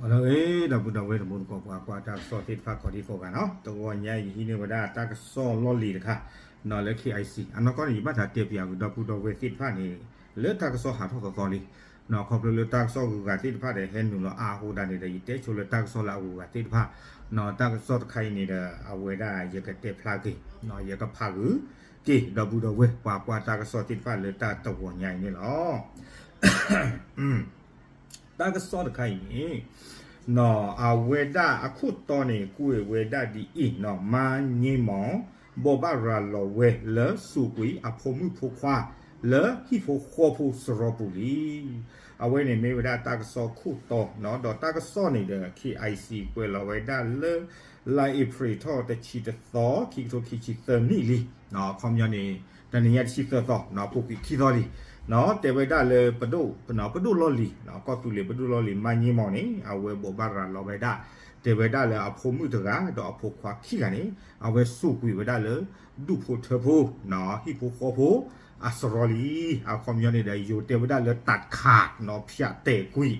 ဟါလၢအဂ့ၤ ဒီပုၢ်ဒီဝဲၢ်တံၤသကိး ပှၤကွၢ်တၢ်ကစီၣ်သ့ၣ်တဖၣ် ကိးဒံကိးဂၤနီၤ, တဂီၤညါအံၤ ယဟံးန့ၢ်ဝဲဒၣ်တၢ်ကစီၣ်လီၢ်လံၤတခါ နီၤ လၢ KIC အနီၢ်ကီၢ်န့ၣ် ယဘၣ်သးတဲပၠးဃုာ် ဒီပုၢ်ဒီဝဲၢ်သ့ၣ်တဖၣ်န့ၣ် လၢတၢ်ကစီၣ်ဟးထီၣ်သီသီလံ, နီၤ ခီဖျိလၢတၢ်ကစီၣ်ဂုၤဂၤသ့ၣ်တဖၣ်ဒီး ဟဲနုာ်လီၤအါအဃိဒၣ်န့ၣ်ဒီး ယတဲဆိလၢတၢ်ကစီၣ်လၢအဂုၤဂၤသ့ၣ်တဖၣ်, နီၤ တၢ်ကစီၣ်တခါအံၤန့ၣ်ဒီး အဝဲဒၣ်ယကတဲဖျါက့ၤ, နီၤ ယကဖးဃုာ်က့ၤ ဒီပုၢ်ဒီဝဲၢ် ပှၤကွၢ်တၢ်ကစီၣ်သ့ၣ်တဖၣ်လၢတၢ်တဂီၤညါအံၤန့ၣ်လီၤ. တၢ်ကစီၣ်တခါအံၤန့ၣ် နီၤ အဝဲဒၣ်အခိၣ်တီန့ၣ် ကွဲးဝဲဒၣ်ဒ်အံၤ နီၤ မါည့မီၣ် ဘိးဘၣ်ရၤလီၤဝဲလၢစိာ်ကွံာ်အဖိမုၣ်ဖိခွါ လၢဟံၣ်ဖိဃီဖိစရီပူၤလံ. အဝဲန့ၣ်မ့ၢ်ဝဲဒၣ်တၢ်ကစီၣ်ခိၣ်တီ နီၤ ဒီးတၢ်ကစီၣ်န့ၣ်ဒီး KIC ကွဲးလီၤဝဲဒၣ်လၢ လါအ့ဖြ့ၣ်ထီၣ်တဆံတသီ ခံကထိခံဆံသၢနံၣ်လံ, ခီပညီန့ၣ် တနံၤညါတဆံသၢသီ နီၤ ပူၤကွံာ်ခံသီလံ, နီၤ တဲဝဲဒၣ်လၢပဒိၣ် ပဒိၣ်လီၢ်လံၤ ကီၢ်သူလ့ၤပဒိၣ်လီၢ်လံၤ မါည့မီၣ်န့ၣ် အဝဲဘိးဘၣ်ရၤလီၤဝဲဒၣ် တဲဝဲဒၣ်လၢအဖိမုၣ်တဂၤ ဒီးအဖိခွါခံဂၤန့ၣ် အဝဲစိာ်ကွံာ်ဝဲဒၣ်လၢ ဒူၣ်ဖိထၢဖိ နီၤ ဟံၣ်ဖိဃီဖိ အစရီလံ. အခီပညီန့ၣ်ဒီး ယိၤတဲဝဲဒၣ်လၢတၢ်ခး နီၤ ဖၠးတဲာ်ကွံာ်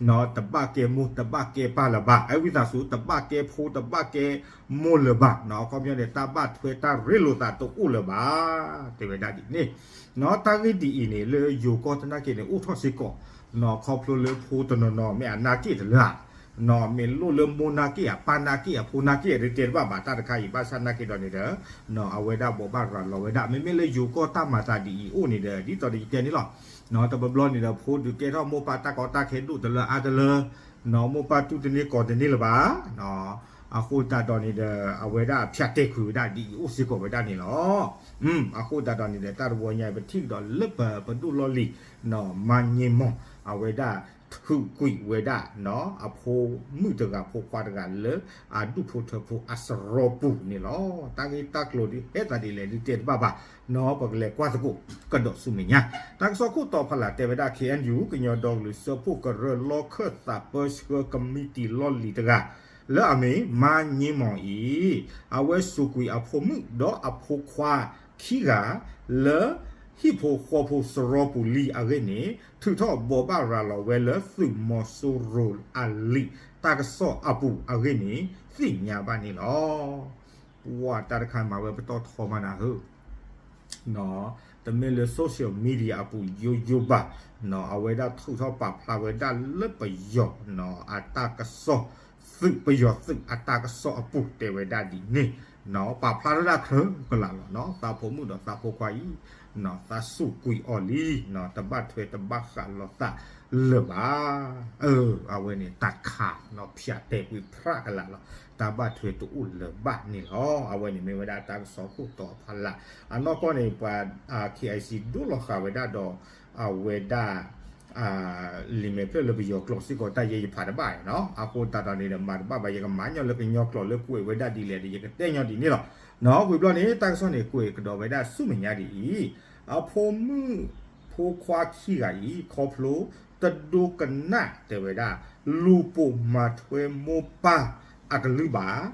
နီၤ တဘၣ်ကဲမိၢ်တဘၣ်ကဲပၢ်လၢၤဘၣ်, အဝံသးစူၤ တဘၣ်ကဲဖိတဘၣ်ကဲမိၢ်လၢၤဘၣ်, နီၤ အခီပညီန့ၣ် တၢ်ဘၣ်ထွဲတၢ်ရ့လိာ်သးတအိၣ်လၢၤဘၣ်, တဲဝဲဒၣ်ဒ်န့ၣ်, နီၤ တၢ်ဂ့ၢ်ဒ်အံၤန့ၣ် လၢယိၤကီၢ်သနာ်က့န့ၣ် အိၣ်ထီၣ်စ့ၢ်ကီး, နီၤ ခီဖျိလၢဖိတနီၤနီၤမ့ၢ်အနာ်က့ၣ်တလၢဧါ နီၤ မ့ၢ်လိၣ်လၢမိၢ်နာ်က့ၣ်ဧါ ပၢ်နာ်က့ၣ်ဧါ ဒုးတဲတဘၣ်ဘၣ် တၢ်တခါအံၤ ဘၣ်ဆၣ်နာ်က့ဒီးန့ၣ်ဒီး နီၤ အဝဲဒၣ်ဘိးဘၣ်ရၤလီၤဝဲဒၣ် မ့မ့ၢ်လၢယိၤကီၢ်တၢ်မၤသးဒ်အံၤအိၣ်န့ၣ်ဒီး ဒ်သိးဒီးယတဲန့ၣ်လီၤ, နီၤ တဘျီဘျီန့ၣ်ဒီး ဖိဒုးကဲထီၣ်မိၢ်ပၢ်တၢ်ကီတၢ်ခဲဒိၣ်တလၢအါတလၢ, နီၤ မိၢ်ပၢ်တူၢ်တန့ၢ်ကီၢ်တန့ၢ်လၢၤဘၣ်, နီၤ အဃိသတးဒီးန့ၣ်ဒီး အဝဲဒၣ်ဖၠးတဲာ်ကွံာ်ဝဲဒၣ်ဒ်အံၤအိၣ်စ့ၢ်ကီးဝဲဒၣ်န့ၣ်လီၤ. အဃိသတးဒီးန့ၣ်ဒီး တၢ်တဝီညါအံၤ ပထံၣ်ကဒီးလၢပပဒိၣ်လီၢ်လံၤ နီၤ မါည့မီၣ် အဝဲဒၣ်ထုးကွံာ်ဝဲဒၣ် နီၤ အဖိမုၣ်တဂၤဖိခွါတဂၤလၢ အဒူၣ်ဖိထၢဖိအစရီပူၤန့ၣ်လီၤ. တၢ်ဂ့ၢ်တၢ်ကျိၤဒုးဟဲသးဒ်လဲၣ်ဒုးတဲတဘၣ်ဘၣ်, နီၤ ပကလဲၤကွၢ်သကိးကဒီးဆူမဲာ်ညါ, တၢ်ကစီၣ်ခိၣ်တီဖီလာ်တဲဝဲဒၣ် KNU ကညီဒီကလုာ်စၢဖှိၣ်ကရၢလီၢ်ခၢၣ်သးပၢဆှၢကမံးတံာ်လီၢ်လံၤတဂၤ လၢအမ့ၢ် မါည့မီၣ်အံၤ အဝဲစိာ်ကွံာ်အဖိမုၣ်ဒီးအဖိခွါခံဂၤ လၢဟံၣ်ဖိဃီဖိစရီပူၤလံအဂ့ၢ်န့ၣ် ထုးထီၣ်ဘိးဘၣ်ရၤလီၤဝဲလၢသုးမီၤစိရိၤအလံာ်တၢ်ကစီၣ်အပူၤအဂ့ၢ်န့ၣ် သ့ၣ်ညါဘၣ်န့ၣ်လီၤ. ပှၤတၢ်တခါမၤဝဲပတီၢ်ထီမးနၤဧၢ တမ့ၢ်လၢ social media အပူၤယိယိဘၣ်, နီၤ အဝဲဒၣ်ထုးထီၣ်ပာ်ဖျါဝဲဒၣ်လၢပယီၤ နီၤ အတၢ်ကစီၣ် သုးပယီၤသုးအတၢ်ကစီၣ်အပူၤတဲဝဲဒၣ်ဒ်န့ၣ်, နီၤ ပာ်ဖျါထီၣ်ဒၣ်ချၢကလာ်လီၤ, နီၤ သးဖိမုၣ်ဒီးသးဖိခွါအံၤ နီၤ သးစိာ်ကွံာ်အီၤလံ, နီၤ တဘၣ်ထွဲတဘၣ်ဃးလိာ်သးလၢၤဘၣ်. အၢ အဝဲန့ၣ် တၢ်ခး နီၤ ဖၠးတဲာ်ကွံာ်ဖြးကလာ်လီၤ, တၢ်ဘၣ်ထွဲတအိၣ်လၢၤဘၣ်န့ၣ်လီၤ. အဝဲန့ၣ်မ့ၢ်ဝဲဒၣ်တၢ်ကစီၣ်ခိၣ်တီဖီလာ်, အနီၢ်ကီၢ်န့ၣ် ပှၤ KIC ဒိၣ်လီၤဃာ်ဝဲဒၣ်ဒီး အဝဲဒၣ် လံာ်မဲာ်ဖျၢၣ်လၢပယီၤကျိာ်စ့ၢ်ကီး တၢ်ယဲယဖးတဘၣ်နီၤ, အဃိသတးဒီးန့ၣ်ဒီး မၤတဘၣ်ဘၣ် ယကမၤညီလၢကညီကျိာ်လၢကွဲးဝဲဒၣ်ဒ်လဲၣ်ဒီး ယကတဲညီဒ်န့ၣ်လီၤ. နီၤ ဝံၤဘျီန့ၣ် တၢ်ကစီၣ်န့ၣ် ကွဲးကဒီးဝဲဒၣ်ဆူမဲာ်ညါဒ်အံၤ, အဖိမုၣ်ဖိခွါခံဂၤအံၤ ခီဖျိတဒိကနၣ်တဲဝဲဒၣ် လူၤပိာ်မၤထွဲမိၢ်ပၢ်အကလုၢ်ဘၣ်,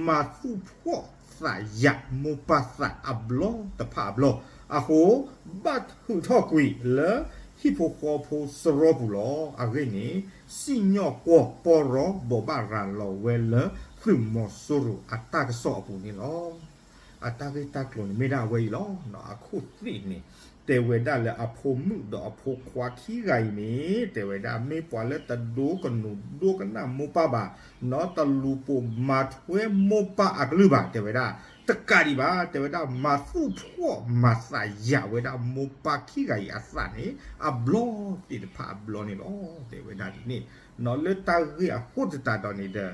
မၤသူၣ်ဖှီၣ်သးယာ်မိၢ်ပၢ်သးအဘျီတဖၣ်အဘျီ, အဃိ ဘၣ်ထုးထီၣ်ကွံာ်လၢဟံၣ်ဖိဃီဖိစရီပူၤလီၤ. အဂ့ၢ်န့ၣ် စံၣ်ညီၣ်ကွီၢ်ပီၢ်ရီဘိးဘၣ်ရၤလီၤဝဲလၢသုးမီၤစိရိၤအတၢ်ကစီၣ်အပူၤန့ၣ်လီၤ. အတၢ်ဂ့ၢ်တၢ်ကျိၤန့ၣ်မ့ၢ်ဒၣ်အဝဲအံၤလီၤ. အခိၣ်သ့ၣ်န့ၣ် တဲဝဲဒၣ်လၢအဖိမုၣ်ဒီးအဖိခွါခံဂၤအံၤန့ၣ် တဲဝဲဒၣ်မ့ၢ်ပှၤလၢတဒိကနၣ်ဒိကနၣ်မိၢ်ပၢ်ဘၣ်, နီၤ တလူၤပိာ်မၤထွဲမိၢ်ပၢ်အကလုၢ်ဘၣ် တဲဝဲဒၣ်, တကးဒံးဘၣ် တဲဝဲဒၣ် မၤသူၣ်ဖှီၣ်မၤသးယာ်ဝဲဒၣ်မိၢ်ပၢ်ခံဂၤအံၤအသးန့ၣ် အဘျီသ့ၣ်တဖၣ်အဘျီန့ၣ်လီၤ. တဲဝဲဒၣ်ဒ်န့ၣ် နီၤ လၢတၢ်ဂ့ၢ်အဃိသတးဒီးန့ၣ်ဒီး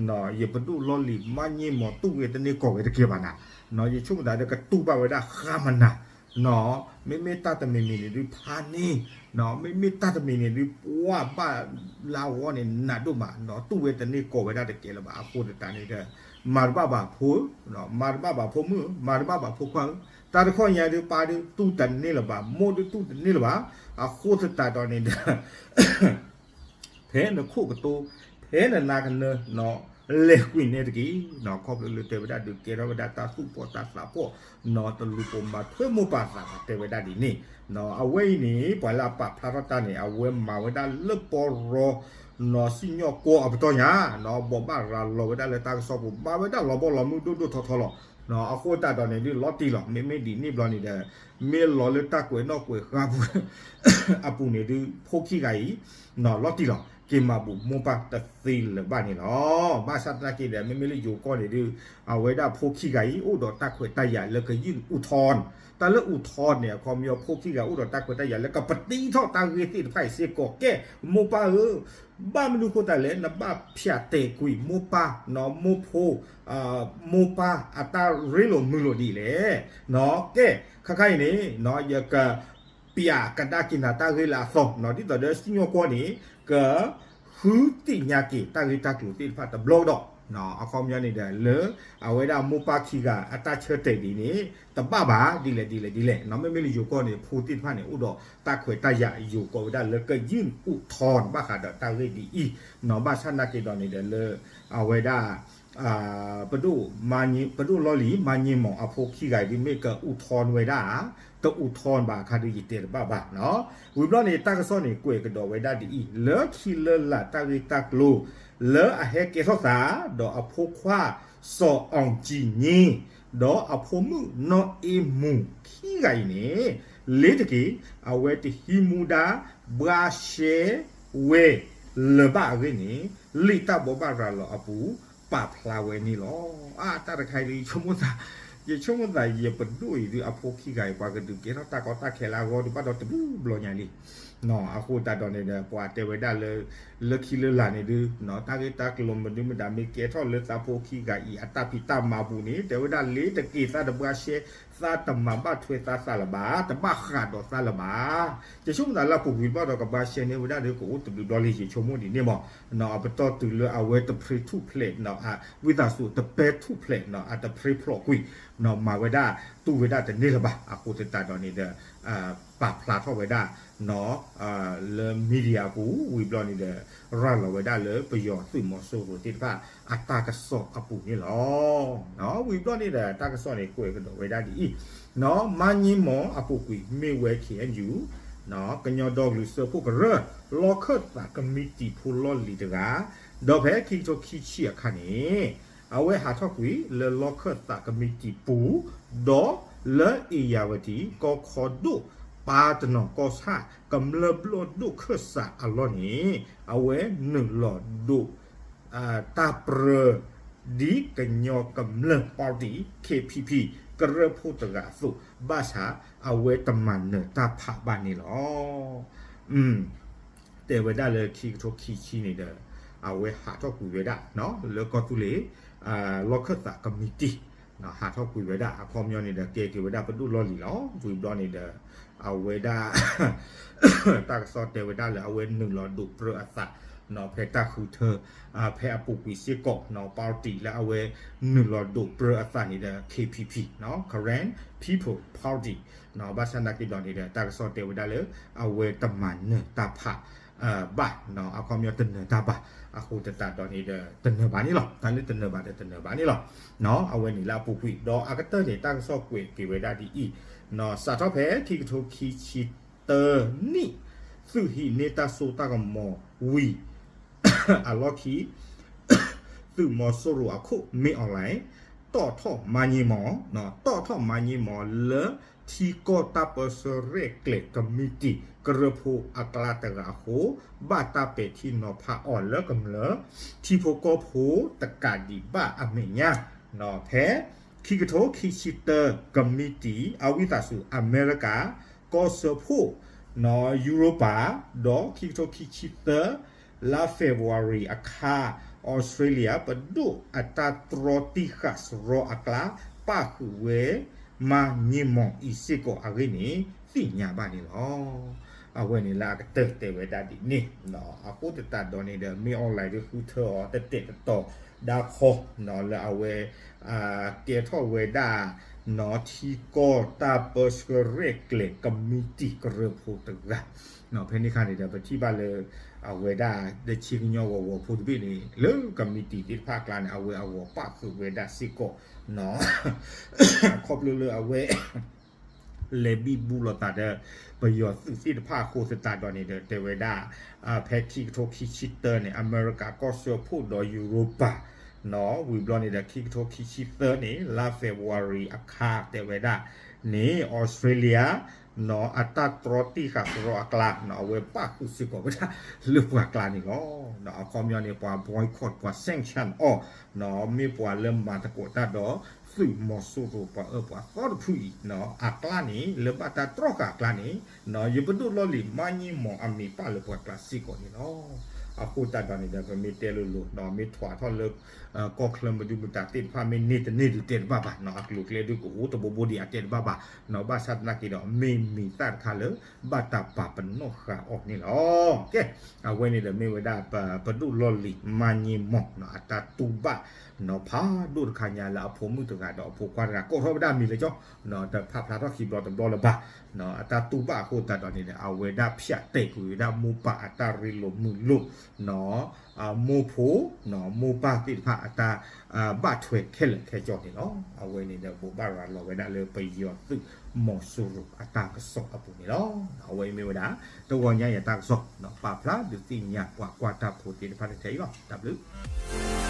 နီၤ ယပဒိၣ်လီၢ်လံၤ မါည့မီၣ်တူၢ်ဝဲတန့ၢ်ကီၢ်ဝဲတက့ၢ်ဘၣ်နၤ, နီၤ ယဆိကမိၣ်သးဒီးကတူၢ်ဘၣ်ဝဲဒၣ်ဃါမနၤ, နီၤ မ့မ့ၢ်တၢ်တမံၤမံၤန့ၣ်ဒုးဖးန့ၣ်, နီၤ မ့မ့ၢ်တၢ်တမံၤန့ၣ်ဒုး ပှၤဘၣ်လၢအဂီၢ်န့ၣ် နးဒိၣ်မး, နီၤ တူၢ်ဝဲတန့ၢ်ကီၢ်ဝဲဒၣ်တက့ၢ်လၢၤဘၣ်. အဃိသတးန့ၣ်ဒီး မၤတဘၣ်ဘၣ်ဖိဧၢ, မၤတဘၣ်ဘၣ်ဖိမုၣ်ဧၢ, မၤတဘၣ်ဘၣ်ဖိခွါဧၢ, တၢ်တခီညါဒုး ပၢ်ဒုးတူၢ်တန့ၢ်လၢၤဘၣ်, မိၢ်ဒုးတူၢ်တန့ၢ်လၢၤဘၣ်. အဃိသတးဒီးန့ၣ်ဒီး ဖဲနခိၣ်ကတိၤ, ဖဲနနါကနၢ နီၤ လဲၤကွံာ်နဲတက့ၢ်. ခီဖျိလၢတဲဝဲဒၣ်ဒုးကဲထီၣ်ဝဲဒၣ်တၢ်သူၣ်ပီၣ်တၢ်သးပီၣ် နီၢ်တလူၤပိာ်မၤထွဲမိၢ်ပၢ်သး တဲဝဲဒၣ်ဒ်န့ၣ်. အဝဲအံၤန့ၣ် ပှၤလၢအပာ်ဖျါထီၣ်တၢ်န့ၣ် အဝဲမၤဝဲဒၣ်လၢပီရီ နီၢ်စံၣ်ညီၣ်ကွီၢ်အပတီၢ်ညါ နီၢ်ဘိးဘၣ်ရၤလီၤဝဲဒၣ်လၢတၢ်ကစီၣ်ပူၤ မၤဝဲဒၣ်လီၤဘီလီၤမုၢ်ဒိၣ်ဒိၣ်ထီထီလီၤ. အဃိသတးဒီးန့ၣ်ဒုး လီၤတံၢ်လီၤ. မ့မ့ၢ်ဒ်န့ၣ်ဘျီန့ၣ်ဒီး မ့ၢ်လီၤလၢတၢ်ကွဲးနီၣ်ကွဲးဃါပူၤ အပူၤန့ၣ်ဒုး ဖိခံဂၤအံၤ နီၢ်လီၤတံၢ်လီၤ က့ၤမၤဘူၣ်မိၢ်ပၢ်တသ့လၢၤဘၣ်န့ၣ်လီၤ. ဘၣ်ဆၣ်သနာ်က့ဒီး မ့မ့ၢ်လၢယိၤကီၢ်န့ၣ်ဒုး အဝဲဒၣ်ဖိခံဂၤအံၤ အိၣ်ဒီးတၢ်ခွဲးတၢ်ယာ်လၢကယုၢ်အူထီၣ် တၢ်လၢအူထီၣ်န့ၣ် အခီပညီဖိခံဂၤအိၣ်ဒီးတၢ်ခွဲးတၢ်ယာ်လၢ ကပတံထီၣ်တၢ်ဂ့ၢ်သ့ၣ်တဖၣ်အံၤစ့ၢ်ကီး ကဲ မိၢ်ပၢ်ဧၢ, ဘၣ်မနုၤဃိသတးလဲၣ် နဘၣ်ဖၠးတဲာ်ကွံာ်မိၢ်ပၢ် နီၢ်မိၢ်ဖိ မိၢ်ပၢ်အတၢ်ရ့လိာ်မုာ်လိာ်ဒ်လဲၣ်. ကဲ ခါခါအံၤန့ၣ် ယက ပျးကဒါက့ၤနၤတၢ်ဂ့ၢ်လၢအသီ ဒ်သိးဒီးစံၣ်ညီၣ်ကွီၢ်န့ၣ် က ဃုသ့ၣ်ညါက့ၤတၢ်ဂ့ၢ်တၢ်ကျိၤသ့ၣ်တဖၣ်တဘျီကဒီး အခီပညီန့ၣ်ဒီး လၢအဝဲဒၣ်မိၢ်ပၢ်ခံဂၤအတၢ်ဆၢတဲာ်ဒ်န့ၣ် တဘၣ်ဘၣ် ဒ်လဲၣ်ဒ်လဲၣ်ဒ်လဲၣ်. မ့မ့ၢ်လၢယိၤကီၢ်န့ၣ် ဖိသ့ၣ်တဖၣ်န့ၣ် အိၣ်ဒီးတၢ်ခွဲးတၢ်ယာ်ယိၤကီးဝဲဒၣ်လၢကယုၢ်အူထီၣ်ဘၣ်ဃးဒီးတၢ်ဂ့ၢ်ဒ်အံၤ ဘၣ်ဆၣ်သနာ်က့ဒီးန့ၣ်ဒီးလၢ အဝဲဒၣ် ပဒိၣ်လီၢ်လံၤ မါညံမီၢ်အဖိခံဂၤအံၤဒ်မ့ၢ်ကအူထီၣ်ဝဲဒၣ် တအူထီၣ်ဘၣ်အခါဒုးယတဲတဘၣ်ဘၣ်. ဝံၤဘျီန့ၣ် တၢ်ကစီၣ်န့ၣ် ကွဲးကဒီးဝဲဒၣ်ဒ်အံၤ လၢခံလၢလာ်တၢ်ဂ့ၢ်တၢ်ကျိၤ လၢအဟဲကဲထီၣ်သး ဒီးအဖိခွါ စီၤအီၣ်ကၠံၣ်နံ ဒီးအဖိမုၣ်နီၢ်အ့မူၣ်ခံဂၤအံၤန့ၣ် လ့ၤတက့ၢ် အဝဲတဟံးမူဒါ ဘှါရှဲဝဲ လၢၤဘၣ်အဂ့ၢ်န့ၣ် လံာ်တၢ်ဘိးဘၣ်ရၤလီၤအပူၤ ပာ်ဖျါဝဲန့ၣ်လီၤ. အါ တၢ်တခါအံၤဒုး ယဆိကမိၣ်သး ယဆိကမိၣ်သး ယပဒိၣ်အံၤဒုး အဖိခံဂၤအံၤ ပှၤကဒုးကဲထီၣ်တၢ်ကီတၢ်ခဲလၢအဂီၢ်ဒုး ဘၣ်ဒီးတဘျုးဘျီညါလံ. အဃိသတးဒီးန့ၣ်ဒီး ပှၤတဲဝဲဒၣ်လၢ လၢခံလၢလာ်န့ၣ်ဒုး တၢ်ဂ့ၢ်တၢ်ကျိၤမနုၤမတၤမ့ၢ်ကဲထီၣ်လၢသးဖိခံဂၤအံၤ အတၢ်ဖံးတၢ်မၤပူၤန့ၣ် တဲဝဲဒၣ်လ့ၤတက့ၢ် သးတဘှါရှဲ သးတမၤဘၣ်ထွဲသးသးလၢၤဘၣ် တဘၣ်ဃးဒီးသးလၢၤဘၣ်. ယဆိကမိၣ်သးလၢအပူၤကွံာ်ဘၣ်ဒီး ကဘှါရှဲန့ၢ်ဝဲဒၣ်ဒီး ကအိၣ်တဘျုးဘျီလံ ယဆိကမိၣ်ဒ်န့ၣ်မး. အပတီၢ်တုၤလၢအဝဲတဖြ့ထူၣ်ဖျဲး ဝံသးစူၤ တပဲထူၣ်ဖျဲး အတဖြ့ဖျိးကွံာ် မၤဝဲဒၣ် တူၢ်ဝဲဒၣ်တန့ၢ်လၢၤဘၣ်. အဃိသတးဒီးန့ၣ်ဒီး ပာ်ဖျါထီၣ်ဝဲဒၣ် လၢ media အပူၤ ဝံၤဘျီန့ၣ်ဒီး ရၤလီၤဝဲဒၣ်လၢပယီၤသုးမီၤစိရိၤသ့ၣ်တဖၣ် အတၢ်ကစီၣ်အပူၤန့ၣ်လီၤ. ဝံၤဘျီန့ၣ်ဒီး တၢ်ကစီၣ်န့ၣ် ကွဲးကဒီးဝဲဒၣ်ဒ်အံၤ, မါညံမီၢ်အပူၤကွံာ်မ့ၢ်ဝဲ ခ့ၣ်အဲၣ်ယူၣ် ကညီဒီကလုာ်စၢဖှိၣ်ကရၢ လီၢ်ခၢၣ်သးကမံးတံာ်ဖိလီၢ်လံၤတဂၤ, ဒီးဖဲခံကထိခံဆံအခါန့ၣ် အဝဲဟးထီၣ်ကွံာ်လၢလီၢ်ခၢၣ်သးကမံးတံာ်ပူၤ, ဒီးလၢအ့ၣ်ယၣ်ဝတံၣ် ကီၢ်ခီဒိၣ် ပၢ်တနီၤကီၢ်ဆၣ် ကမျၢၢ်ဘျီၣ်ဒိၣ်ခၢၣ်စးအလီၢ်န့ၣ် အဝဲနုာ်လီၤဒိး တၢ်ပြၢ ဒ်ကညီကမျၢၢ် party KPP ကရၢဖိတဂၤအသိး ဘၣ်ဆၣ်အဝဲတမၤနၢၤတၢ်ဖးဘၣ်န့ၣ်လီၤ. တဲဝဲဒၣ်လၢခံကထိခံဆံန့ၣ်ဒီး အဝဲဟးထီၣ်ကွံာ်ဝဲဒၣ် လၢကီၢ်သူလ့ၤ လီၢ်ခၢၣ်သးကမံးတံာ် ဟးထီၣ်ကွံာ်ဝဲဒၣ် အခီပညီန့ၣ်ဒီး ကဲက့ၤဝဲဒၣ်ပဒိၣ်လီၢ်လံၤလီၤ. ဝံၤဘျီန့ၣ်ဒီး အဝဲဒၣ် တၢ်ကစီၣ်တဲဝဲဒၣ်လၢအဝဲနုာ်လီၤဒိးပြၢအသး ဖဲတၢ်ဃုထၢ ဖဲအပူၤကွံာ်စ့ၢ်ကီး party လၢအဝဲနုာ်လီၤဒိးပြၢအသးန့ၣ်ဒီး KPP Karen People Party ဘၣ်ဆၣ်သနာ်က့ဒီးန့ၣ်ဒီး တၢ်ကစီၣ်တဲဝဲဒၣ်လၢ အဝဲတမၤနၢၤတၢ်ဖး ဘၣ် အခီပညီတနၢၤတၢ်ဘၣ်. အဃိသတးဒီးန့ၣ်ဒီး တနၢၤဘၣ်န့ၣ်လီၤ. တၢ်လၢတနၢၤဘၣ်ဒီးတနၢၤဘၣ်န့ၣ်လီၤ. အဝဲန့ၣ်လၢအပူၤကွံာ် ဒီးအကတၢၢ်န့ၣ် တၢ်ကစီၣ်ကွဲးက့ၤဝဲဒၣ်ဒ်အံၤ, စးထီၣ်ဖဲခံကထိခံဆံတၢနံၣ် သုးဟံးန့ၢ်တၢ်စိတၢ်ကမီၤဝံၤ အလီၢ်ခံ သုးမီၤစိရိၤအခိၣ် မ့ၢ်အီၣ်လဲၣ် တီၣ်ထီၣ်မါညံမီၢ်, တီၣ်ထီၣ်မါညံမီၢ်လၢ ထံကီၢ်တၢ်ပၢဆှၢရဲၣ်ကျဲၤကမံးတံာ် ကရၢဖိအကျါတဂၤအဃိ ဘၣ်တၢ်ပဲာ်ထံနီၤဖးအီၤလၢကမျၢၢ် ထံဖိကီၢ်ဖိတကးဒံးဘၣ်အမဲာ်ညါ, ဖဲ ခံကထိခံဆံတၢ ကမံးတံာ် အဝံသးစူၤ အမဲရကၤ ကီၢ်စၢဖှိၣ် ယူရပၤ ဒီးခံကထိခံဆံသၢ လါ February အခါ Australia ပဒိၣ်အတၢ်တြီတံၢ်ဃာ်စရီအကျါ ပၣ်ဃုာ်ဝဲ မါညံမီၢ်အံၤစ့ၢ်ကီးအဂ့ၢ်န့ၣ် သ့ၣ်ညါဘၣ်န့ၣ်လီၤ. အဝဲန့ၣ်လၢအကတၢၢ်တဲဝဲဒၣ်ဒ်န့ၣ်, အဃိသတးဒီးန့ၣ်ဒီး မ့ၢ်အီၣ်လဲၣ်ဒုးဃုထၢအီၤတတဲာ်တတီၤဒါခီ လၢအဝဲ ကဲထီၣ်ဝဲဒၣ် ထံကီၢ်တၢ်ပၢဆှၢရဲၣ်ကျဲၤကမံးတံာ်ကရၢဖိတဂၤ, ဖဲန့ၣ်အခါန့ၣ်ဒီး ပထံၣ်ဘၣ်လၢ အဝဲဒၣ် တဆံကညီဂီၤဂီၤဖိတဘ့ၣ်န့ၣ် လၢကမံးတံာ်သ့ၣ်တဖၣ်အကျါန့ၣ် အဝဲအဂီၤပၣ်ဃုာ်ဝဲဒၣ်စ့ၢ်ကီး ခီဖျိလၢအဝဲ လဲၤဘံဘူလိာ်သးဒီး ပယီၤသုးသ့ၣ်တဖၣ်အဃိသတးဒီးန့ၣ်ဒီး တဲဝဲဒၣ် ဖဲခံကထိခံဆံတၢန့ၣ် အမဲရကၤကီၢ်စၢဖှိၣ်ဒီးယူၤရိပၤ ဝံၤဘျီန့ၣ်ဒီး ခံကထိခံဆံသၢန့ၣ် လါ February အခါ တဲဝဲဒၣ်န့ၣ် အီစထြ့လယါ အတၢ်တြီတံၢ်ဃာ်တြီအကျါ အဝဲပၣ်ဃုာ်စ့ၢ်ကီးဝဲဒၣ် လၢပှၤကျါန့ၣ်လီၤ. အခီပညီန့ၣ် ပှၤ boycott ပှၤ sanction အီၤ မ့ၢ်ပှၤလၢမၤသကိးတၢ်ဒီး သုးမီၤစိရိၤပှၤအၢပှၤသီတဖုအံၤ အကျါန့ၣ် လၢဘၣ်တၢ်တြီဃာ်အကျါန့ၣ် ယပဒိၣ်လီၢ်လံၤ မါည့မီၤ အမံၤပၣ်လၢပှၤကျါစ့ၢ်ကီးန့ၣ်လီၤ. အဃိသတးဒီးန့ၣ်ဒီး ပမ့ၢ်တဲလိၤလိၤ မ့ၢ်ထွဲထီၣ်လၢ ကီၢ်ချၢမဒုမတၤသ့ၣ်တဖၣ် မ့ၢ်န့ၢ်တန့ၢ်ဒုးတဲတဘၣ်ဘၣ် အကျိၤအကျဲဒုးကအိၣ်တဘိဘိဒံး အတဲတဘၣ်ဘၣ် ဘၣ်ဆၣ်သနာ်က့ဒီး မ့ၢ်မံၤသၣ်တခါလၢ ဘၣ်တၢ်ပာ်ပနီၣ်ဃာ်အီၤန့ၣ်လီၤ. ကဲ အဝဲန့ၣ်ဒီးမ့ၢ်ဝဲဒၣ် ပဒိၣ်လီၢ်လံၤ မါည့မီၤ အတၢ်တူၢ်ဘၣ် ဖးဒိၣ်တခါညါလၢအဖိမုၣ်တဂၤဒီးအဖိခွါတဂၤ ကိးထီၣ်ဝဲဒၣ်မံၤလၢကၠီ တဖးဖျါထီၣ်ခံဘျီတဘျီလၢၤဘၣ် အတၢ်တူၢ်ဘၣ်အဃိသတးဒီးန့ၣ်ဒီး အဝဲဒၣ်ဖၠးတဲာ်ကွံာ်ဝဲဒၣ်မိၢ်ပၢ်အတၢ်ရ့လိာ်မုာ်လိာ် မိၢ်ဖိ မိၢ်ပၢ်သ့ၣ်တဖၣ်အတၢ် ဘၣ်ထွဲခဲလၢာ်ခဲဆ့န့ၣ်လီၤ. အဝဲန့ၣ်ဒီး ဘိးဘၣ်ရၤလီၤဝဲဒၣ်လၢပယီၤသုးမီၤစိရိၤအတၢ်ကစီၣ်အပူၤန့ၣ်လီၤ. အဝဲအံၤမ့ၢ်ဝဲဒၣ် တဂီၤညါအံၤအတၢ်ကစီၣ် ပာ်ဖျါဒုးသ့ၣ်ညါပှၤကွၢ်တၢ်ဖိသ့ၣ်တဖၣ်န့ၣ်ထဲအံၤလီၤ. တၢ်ဘျုး